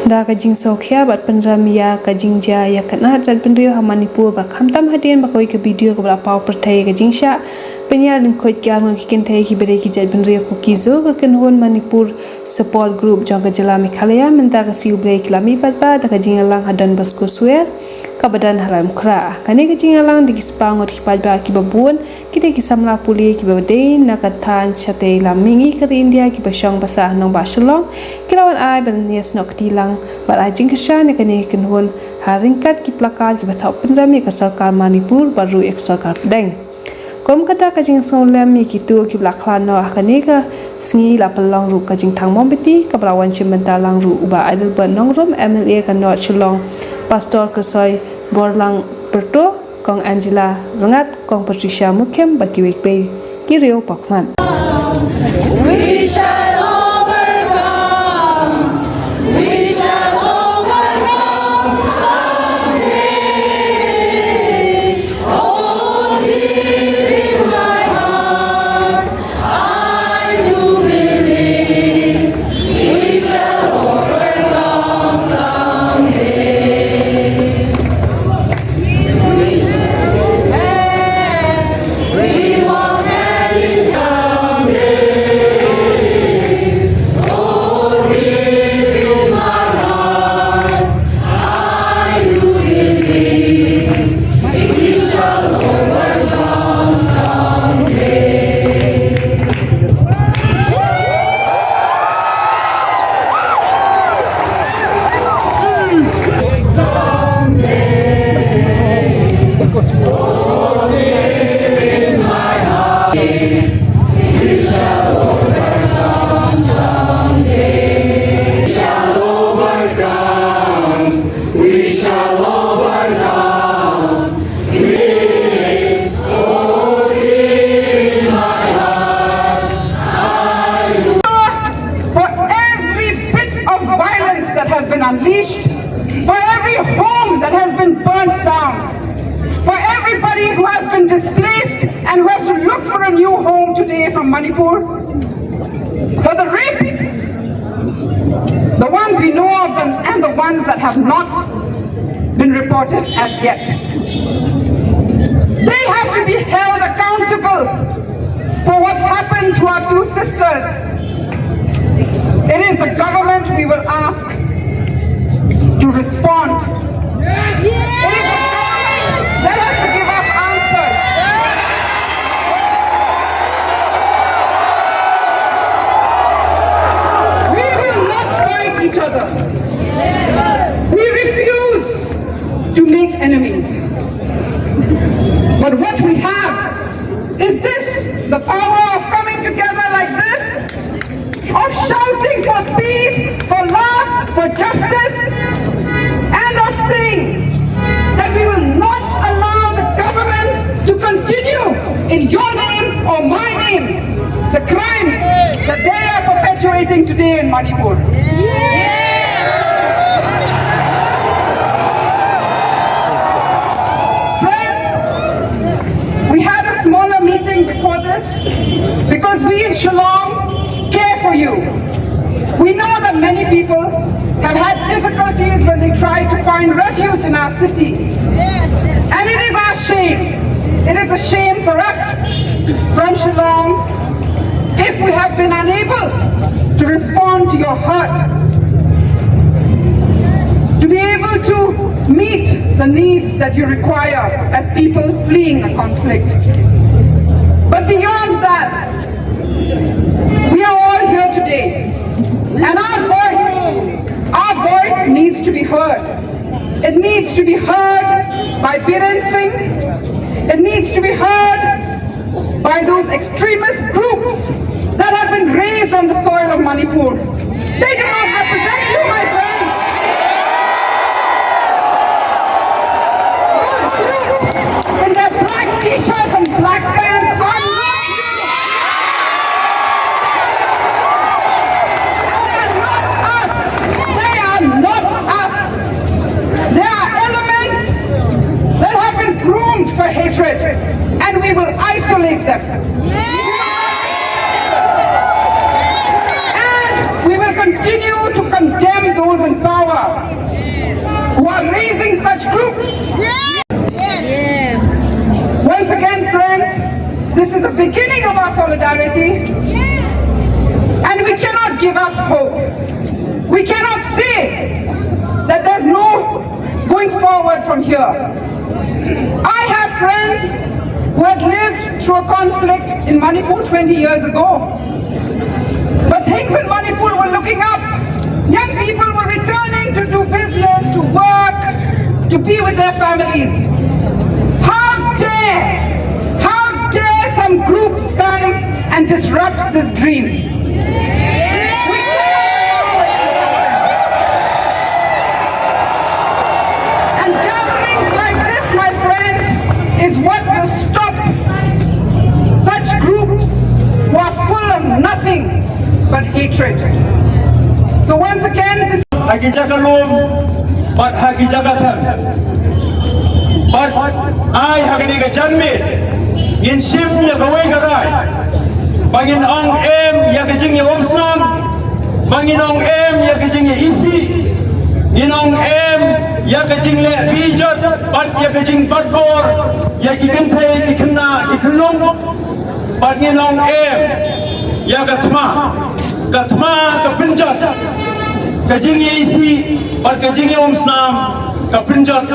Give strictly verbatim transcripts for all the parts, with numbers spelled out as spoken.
Da ka jingsngewkhia bad pynrem ïa ka jingjia ïa ka khynnah jaitbynriew ha Manipur, bad khamtam hadien ba kawei ka video kaba la paw pyrthei ïa ka jingshah pynïaid lyngkhuid ki arngut ki kynthei kiba dei ki jaitbynriew Kuki-Zo, ka kynhun Manipur Support Group jong ka jylla Meghalaya mynta ka sngi U Blei ki la mih paidbah da ka jingïalang ha Don Bosco Square kaba don ha Laitumkhrah. Kane ka jingïalang da ki spah ngut ki paidbah kiba bun ki dei ki samla pule kiba dei na ka thaiñ shatei lam mihngi ka ri India kiba shong ba sah ha nongbah Shillong, ki la wan ai ban ïasnoh kti lang bad ai jingkyrshan ïa kane ka kynhun ha ryngkat ki placard kiba thoh pynrem ïa ka sorkar Manipur bad ruh ïa ka sorkar pdeng. Kum kata ka jingsngewlem ïa kito kiba la khlad noh ha kane ka sngi, la pynlong ruh ka jingthang mombati kaba la wan shim bynta lang ruh u Bah Adelbert Nongrum, M L A ka North Shillong, Pastor Khursoi Borlang Pyrto, Kong Angela Rngat, Kong Patricia Mukhim bad kiwei kiwei ki riew pakhmat. We shall overcome. We shall overcome someday. Oh, deep in my heart, I do believe we shall overcome someday. We won't let it come. Oh, deep in my heart, I do believe we shall overcome someday. We shall overcome. We, oh, deep in my heart, I do. For every bit of violence that has been unleashed, for every home that has been burnt down, for everybody who has been displaced and who has to look for a new home today from Manipur, for the rapes, the ones we know of them and the ones that have not been reported as yet. They have to be held accountable for what happened to our two sisters. It is the government we will ask to respond. It is the government that has to give us answers. We will not fight each other. We refuse to make enemies. But what we have is this, the power of coming together like this, of shouting for peace, for love, for justice, and of saying that we will not allow the government to continue in your name or my name the crimes that they are perpetuating today in Manipur. Friends, we had a smaller meeting before this because we in Shillong care for you. We know that many people have had difficulties when they try to find refuge in our city. And it is our shame. It is a shame for us from Shillong if we have been unable to respond to your heart, to be able to meet the needs that you require as people fleeing a conflict. But beyond that, we are all here today, and our voice, our voice needs to be heard. It needs to be heard by Biren Singh. It needs to be heard by those extremist groups that have been raised on the soil of Manipur. They do not represent you, my friends. Those groups in their black t-shirts and black pants are not you. They are not us. They are not us. They are elements that have been groomed for hatred, and we will isolate them. Power, who are raising such groups. Yes. Once again, friends, this is the beginning of our solidarity, and we cannot give up hope. We cannot say that there's no going forward from here. I have friends who had lived through a conflict in Manipur twenty years ago. But things in Manipur were looking up. Young people were returning to do business, to work, to be with their families. How dare, how dare some groups come and disrupt this dream? We cannot allow it. And gatherings like this, my friends, is what will stop such groups who are full of nothing but hatred. So once again, this ha ki jaka lum bad ha ki jaka them. Bad ai ha kane ka janmiet ngin shim ïa kawei ka rai ba ngin ong em ïa ka jingïaumsnam, ba ngin ong em ïa ka jingïaisih, ngin ong em ïa ka jingleh bijot bad ïa ka jingbatbor ïa ki kynthei ki khynnah ki khyllung. Bad ngin ong em ïa ka thma, ka thma ka pynjot, ka jingïaisih bad ka jingïaumsnam ka pynjot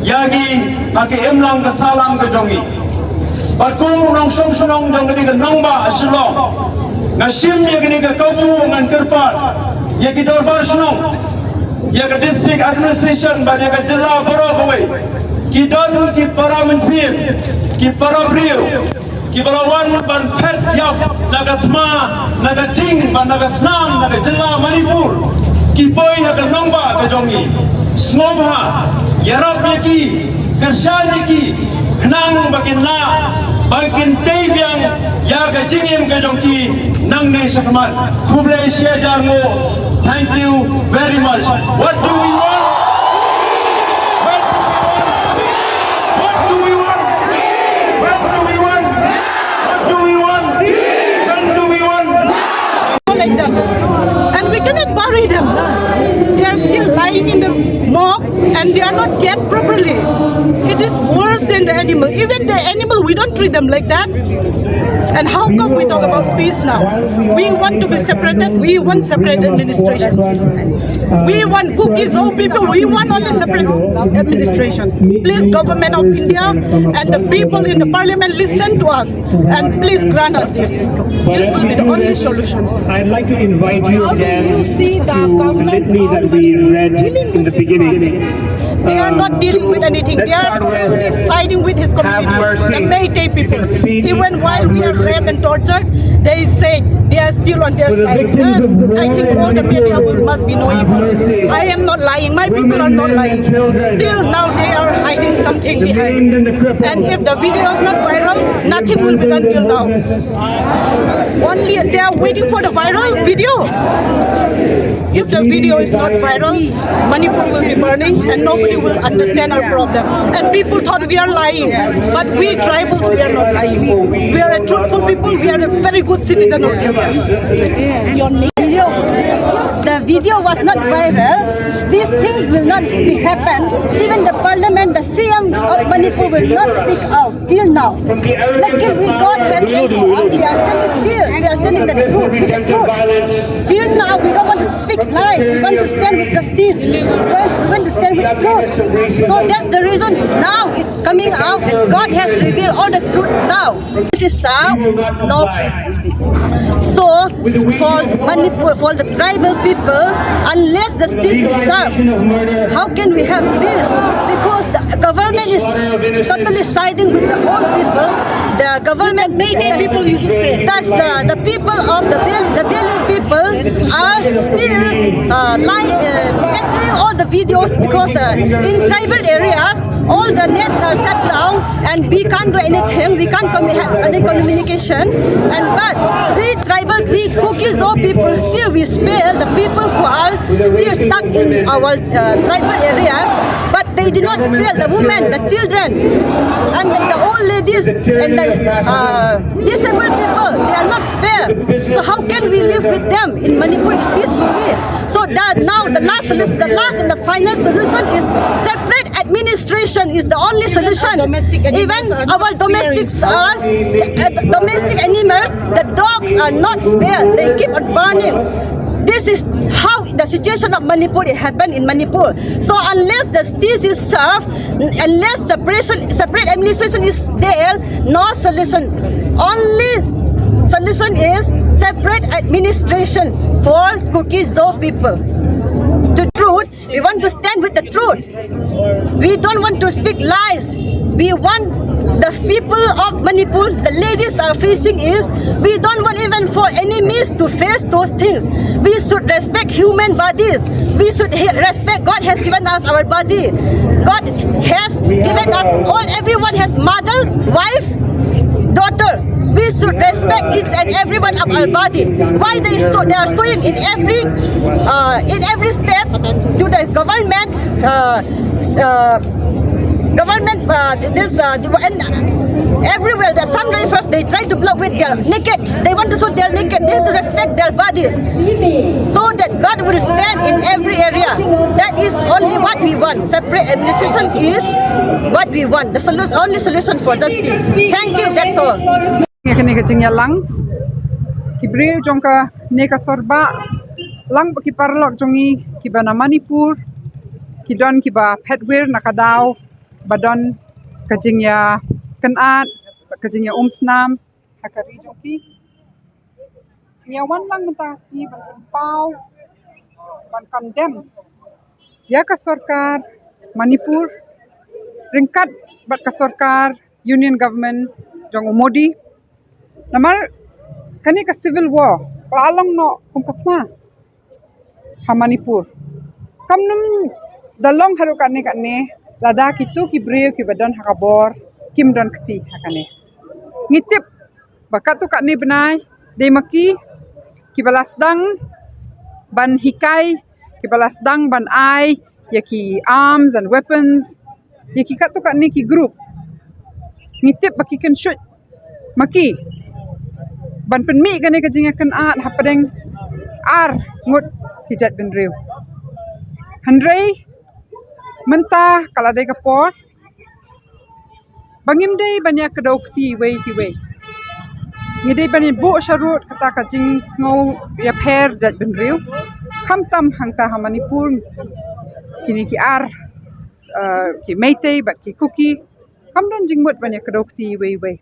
ïa ngi ha ka imlang ka sahlang ka jong ngi. Bad kum u nongshong shnong jong kane ka nongbah Shillong, nga shim ïa kane ka kabu, ngan kyrpad ïa ki dorbar shnong, ïa ka district administration bad ïa ka jylla baroh kawei, ki don ki para mynsiem, ki para briew kiba la wan ban phet ïap na ka thma, na ka ding bad na ka snam, na ka jylla Manipur, ki poi ha ka nongbah ka jong ngi. Sngewbha ïarap ïa ki, kyrshan ïa ki, khnang ba kin lah ban kin tei biang ïa ka jingim ka jong ki nangne shakhmat. Khublei shihajar nguh. Thank you very much. What do we want? What do we want? What do we want? What do we want? What do we want? When do we want? Like them. And we cannot bury them. They are still lying in the morgue and they are not kept properly. It is worse than the animal. Even the animal, we don't treat them like that. And how come we talk about peace now? We want to be separated. We want separate administration. We want Kuki Zo people. We want only separate administration. Please, government of India and the people in the parliament, listen to us and please grant us this. This will be the only solution. I'd like to invite you again to the litany that we read in the beginning. They are not dealing with anything. They are only siding with his community, the Meitei people. Even while we are raped and tortured, they say they are still on their side. I think all the media will must be knowing. I am not lying. My people are not lying. Still now they are hiding something behind. And if the video is not viral, nothing will be done till now. Only they are waiting for the viral video. If the video is not viral, Manipur will be burning and nobody will understand our problem. And people thought we are lying, but we tribals, we are not lying. We are a truthful people. We are a very good citizen of India. Your name? Video. The video was not viral. These things will not be happen. Even the parliament, the C M of Manipur will not speak out till now. Luckily, God has helped us. We are standing still. We are standing the truth, with the truth. Till now, we don't want to speak lies. We want to stand with justice. We want, we want to stand with truth. So that's the reason now it's coming out, and God has revealed all the truth now. This is South, no peace will be. So for Manipur, for the tribal people, unless justice is served, how can we have peace? Because the government is totally siding with the old people. The government, Meitei people, you should say. That's the, the people of the Valley, the Valley people are still uh, like uh, scattering all the videos because uh, in tribal areas all the nets are shut down and we can't do anything. We can't commu- have any communication. And but we tribal, we Kuki Zo people still we spare the people who are still stuck in our uh, tribal areas. But They did not spare the women, the children, and the, the old ladies and the uh, disabled people. They are not spared. So how can we live with them in Manipur peacefully? So that now the last solution, the last and the final solution is separate administration is the only solution. Even our domestics are uh, domestic animals. The dogs are not spared. They keep on burning. This is how the situation of Manipur it happened in Manipur. So unless justice is served, unless separation, separate administration is there, no solution. Only solution is separate administration for Kuki Zo people. The truth, we want to stand with the truth. We don't want to speak lies. We want the people of Manipur, the ladies are facing is, we don't want even for enemies to face those things. We should respect human bodies. We should he- respect God has given us our body. God has given us all. Everyone has mother, wife, daughter. We should respect each and every one of our body. Why they so they are showing in every uh, in every step to the government uh, uh, government uh, this uh, the- and everywhere the Sunray first they try to block with their naked. They want to show their naked. They have to respect their bodies so that God will stand in every area. That is only what we want. Separate administration is what we want. The solu- only solution for justice. Thank you. That's all. Nga kane ka jingïalang ki briew jong kane ka sorbah lang ba ki paralok jong ngi kiba na Manipur ki don kiba phet wir na ka daw ba don ka jingïakynad, ka jingïaumsnam ha ka ri jong ki. Ngi wan lang mynta ka sngi ban pynpaw ban condemn ïa ka sorkar Manipur ryngkat bad ka sorkar Union Government jong u Modi. Namar kane ka civil war ka la long noh kum ka thma ha Manipur. Kam nym da long haduh katne katne lada kitu ki briew kiba don ha ka bor kim don kti ha kane. Ngi tip ba katto katne bnai dei ma ki kiba la sdang ban hikai, kiba la sdang ban ai ïa ki arms and weapons ïa ki katto katne ki group. Ngi tip ba ki kynshuh ma ki ban pynmih kane ka jingïakynad hapdeng ar ngut ki jaitbynriew. Hynrei mynta ka la dei ka por ba ngim dei ban ïa kdew kti iwei ïa iwei. Ngi dei ban ïa buh sharud kata ka jingsngew ïapher jaitbynriew. Khamtam hangta ha Manipur kine ki ar uh, ki Meitei bad ki Kuki kam don jingmut ban ïa kdew kti iwei ïa iwei.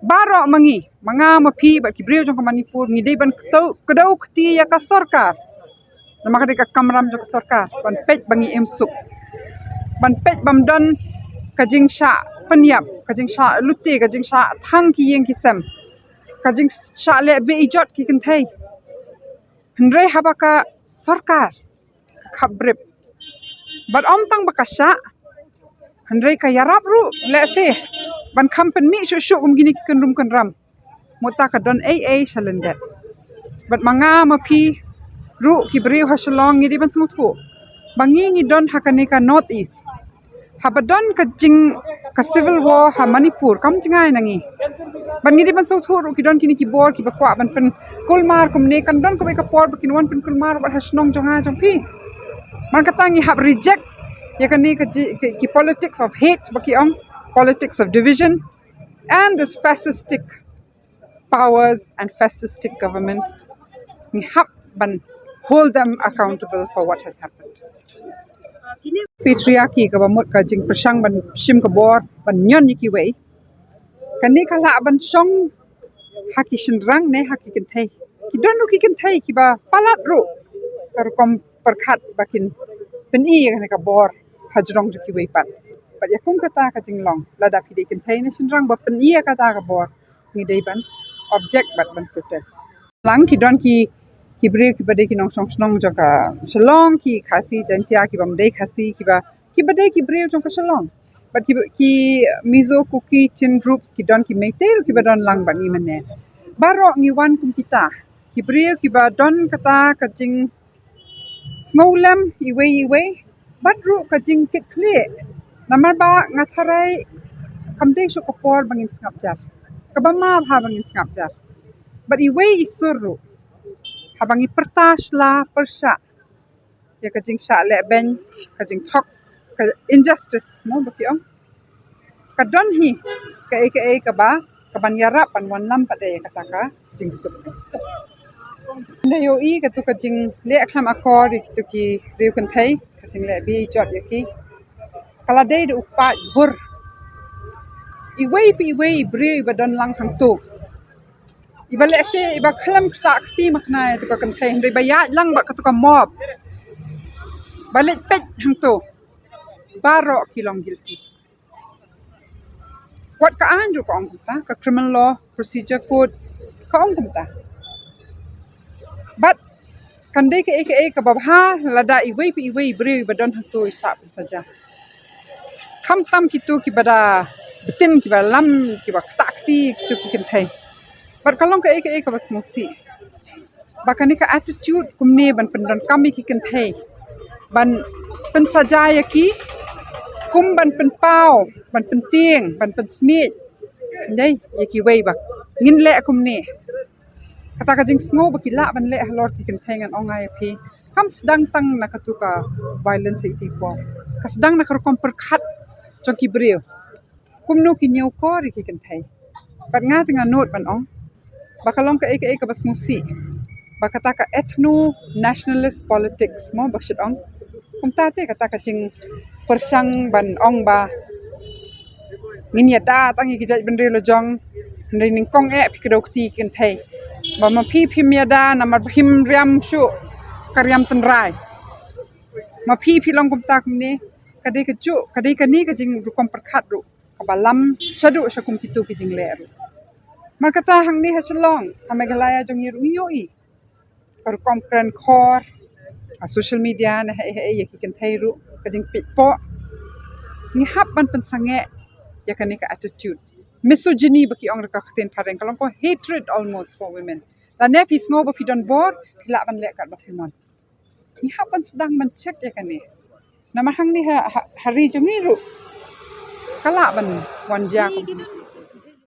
Baroh ma ngi, ma nga ma phi bad ki briew jong ka Manipur ngi dei ban kdew kti ïa ka sorkar. Namar ka dei ka kamram jong ka sorkar ban peit ba ngi im suk, ban peit bam don ka jingshah pynïap, ka jingshah lute, ka jingshah thang ki ïing ki sem, ka jingshah leh be ijot ki kynthei. Hynrei haba ka sorkar ka khap brip bad ym tang ba ka shah, hynrei ka ïarap ruh lehse ban kham pynmih shuh shuh kum kine ki kynrum kynram. Mynta ka don ei ei shalyndet. Bad ma nga ma phi ruh ki briew ha Shillong ngi dei ban sngewthuh ba ngi ngi don ha kane ka North East. Haba don ka jing ka civil war ha Manipur kam jngai na ngi. Bad ngi dei ban sngewthuh ruh ki don kine ki bor kiba kwah ban pynkulmar kumne kan don kawei ka por ba kin wan pynkulmar bad ha shnong jong nga jong phi. Man kata ngi hap reject ïa kane ka ji- ki, ki politics of hate ba ki ong, politics of division and this fascistic powers and fascistic government. Ngi hap ban hold them accountable for what has happened. Patriarchy kaba mut ka jingpyrshang ban shim ka bor ban ñion ïa kiwei. Kane ka lah ban shong ha ki shynrang ne ha ki kynthei. Ki don ruh ki kynthei kiba palat ruh ka rukom pyrkhat ba kin pyni ïa kane ka bor ha jrong jong kiwei pat. Bad ïa kum kata ka jinglong lada phi dei kynthei ne shynrang ba pyni ïa kata ka bor ngi dei ban object bad ban protest. Lang ki don ki ki briew kiba dei ki nongshong shnong jong ka Shillong, ki Khasi Jaintia kibym dei Khasi, kiba kiba dei ki briew jong ka Shillong. Bad ki ki Mizo, Kuki, Chin groups ki don, ki Meitei ruh kiba don lang bad ngi mynne. Baroh ngi wan kum kita ki briew kiba don kata ka jing sngewlem iwei iwei bad ruh ka jingkitkhlieh Namar ba nga tharai kam dei shuh ka por ba ngin sngap jar. Kaba ma bha ba ngin sngap jar. Bad iwei i sur ruh, haba ngi pyrta sla pyrshah ïa ka jingshah lehbeiñ, ka jingthok, ka injustice, mo, ba ki ong. Ka don hi kaei kaei kaba, kaban ïarap ban wanlam pat ïa kata ka jingsuk. Nda ïohi katu ka jingleh khlem akor ïa kitu ki briew kynthei, ka jingleh beh jot ïa ki, ka la dei da u paid bur. Iwei pa iwei i briew iba don lang hangtu, iba lehse iba khlem ktah kti makna ïa katu ka kynthei, hynrei ba ïaid lang bad katu ka mob, ba leit peit hangtu, baroh ki long guilty. Wat ka aiñ ruh ka ong kumta, ka Criminal Law Procedure Code ka ong kumta. Bad kan dei kaei kaei kaba bha lada iwei pa iwei i briew iba don hangtu i shah pynsaja. Khamtam kitu kiba da btin, kiba lam, kiba ktah kti kitu ki kynthei. Bad ka long kaei kaei kaba sngewsih ba kane ka attitude kumne ban pyndonkam ïa ki kynthei, ban pynsaja ïa ki, kum ban pynpaw, ban pyntieng, ban pynsmiej, dei, ïa kiwei ba ngin leh kumne. Kata ka jingsngew ba ki lah ban leh halor ki kynthei, ngan ong ïa phi, kam sdang tang na katu ka violence ha iti i por, ka sdang na ka rukom pyrkhat jong ki briew. Kumno ki ñiewkor ïa ki kynthei. Bad nga te nga nud ban ong ba ka long kaei kaei kaba sngewsih ba kata ka ethno nationalist politics, mo, ba shu ong kumta te, kata ka jingpyrshang ban ong ba ngin ïada tang ïa ki jaitbynriew la jong, hynrei nyngkong eh phi kdew kti ïa ki kynthei, ba ma phi phim ïada namar ba phim riam shuh ka riam tynrai, ma phi phi long kumta kumne. Ka dei kajuh, ka dei kane ka jingrukom pyrkhat ruh kaba lam shaduh sha kum kitu ki jingleh ruh. Namar kata hangne ha Shillong, ha Meghalaya jong ngi ruh ngi ïohi ka rukom kren khor ha social media ne haei haei ïa ki kynthei ruh, ka jingpeit poh. Ngi hap ban pynsangeh ïa kane ka attitude. Misogyny ba ki ong da ka ktien phareng, ka long ko hatred almost for women. Lane phi sngew ba phi don bor, phi lah ban leh katba phi mon. Ngi hap ban sdang ban check ïa kane. Namar hangne ha, ha, ha ri jong ngi ruh ka lah ban wan jia kumne.